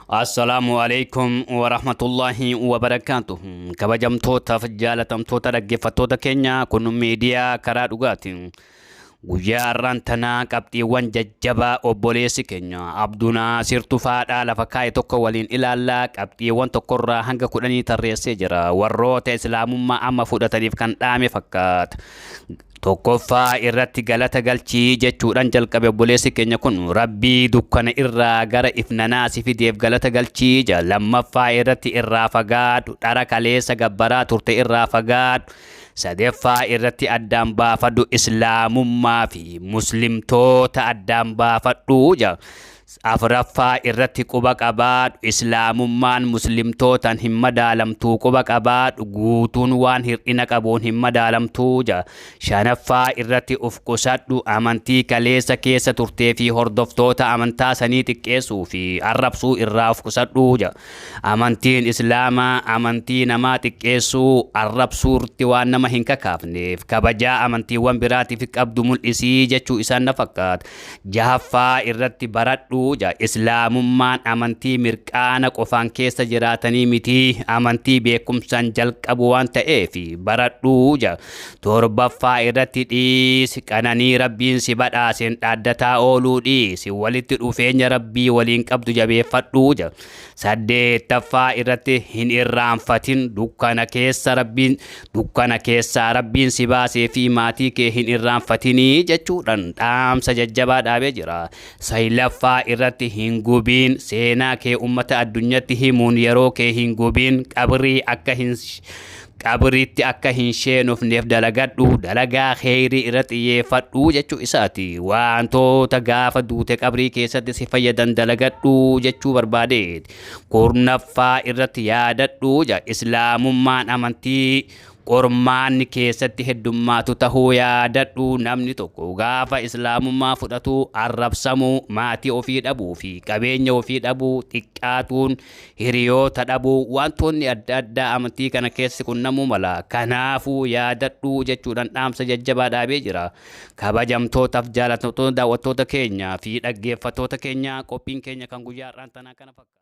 Assalaamu alaikum warahmatullaahi wabarakaatuh. Kabajamtootaaf jaalatamtoota dhaggeeffattoota keenya kun miidiyaa karaa dhugaati. Guyyaa har'aan tanaa qabxiiwwan jajjabaa obboleessi keenya Abdunaasir Tufaadhaa lafa kaa'e tokko waliin ilaallaa qabxiiwwan tokkorraa hanga 10 tarreessee jira. Warroota islaamummaa amma fudhataniif kan dhaame fakkaata. Tokkoffaa irratti galata galchii jechuudhaan jalqabe obboleessi keenya kun Rabbii dukkana irraa gara ifnanaa si fideef galata galchii jedha. Lammaffaa irratti irraa fagaadhu dhara kaleessa gabbaraa turte irraa fagaadhu. Sadeeffaa irratti addaan baafadhu islaamummaa fi muslimtoota addaan baafadhu jedha. Afraffaa irratti quba qabaadhu Islaamummaan muslimtootaan hin madaalamtuu quba qabaadhu guutuun waan hir'ina qabuun hin madaalamtuu ja. Shanaffaa irratti uf qusadhu amantii kaleessa keessa turtee fi hordoftoota amantaa sanii xiqqeessuu fi arrabsuu irraa uf qusadhu ja. Amantiin Islaamaa amantii namaa xiqqeessuu, arrabsuurtti waan nama hin kakaafneef kabajaa amantiiwwan biraatiif qabdu mul'isii jechuu isaan na fakkaata. Jahaffaa irratti baradhu ja. Islaamummaan amantii mirqaana qofaan keessa jiraatanii miti, amantii beekumsaan jalqabu waan ta'eef baradhu ja. Torbaffaa irratti dhiisi, qananii Rabbiin si badhaaseen dhaaddataa ooluu dhiisi, walitti dhufeenya Rabbii waliin qabdu jabeeffadhu ja. Saddeettaffaa irratti hin irraanfatin dukkana keessa Rabbiin dukkana keessaa Rabbiin si baasee fi maatii kee hin irraanfatinii jechuudhaan dhaamsa jajjabaa dhaabee jira. Saglaffaa irratti hin gubiin seenaa kee ummata addunyatti himuun yeroo kee hin gubiin qabrii akka hin Qabriitti akka hin sheenofneef dalagadhu, dalagaa kheeyrii irra xiyyeeffadhu jechuu isaati. Waantoota gaafa duute qabrii keessatti si fayyadan dalagadhu jechuu barbaadeeti. Kurnaffaa irratti yaadadhu ja Islaamummaan amantii qormaanni keessatti heddummaatu tahuu yaadadhu. Namni tokko gaafa Islaamummaa fudhatu arrabsamuu, maatii ofii dhabuu fi qabeenya ofii dhabuu, xiqqaatuun hiriyoota dhabuu, wantoonni adda addaa amantii kana keessi qunnamuu mala. Kanaafuu yaadadhuu jechuudhaan dhaamsa jajjabaa dhaabee jira. Kabajamtootaaf jaalatamtoota daawwattoota keenya fi dhaggeeffattoota keenya qophiin keenya kan guyyaa har'aan tanaa kana fakkaata.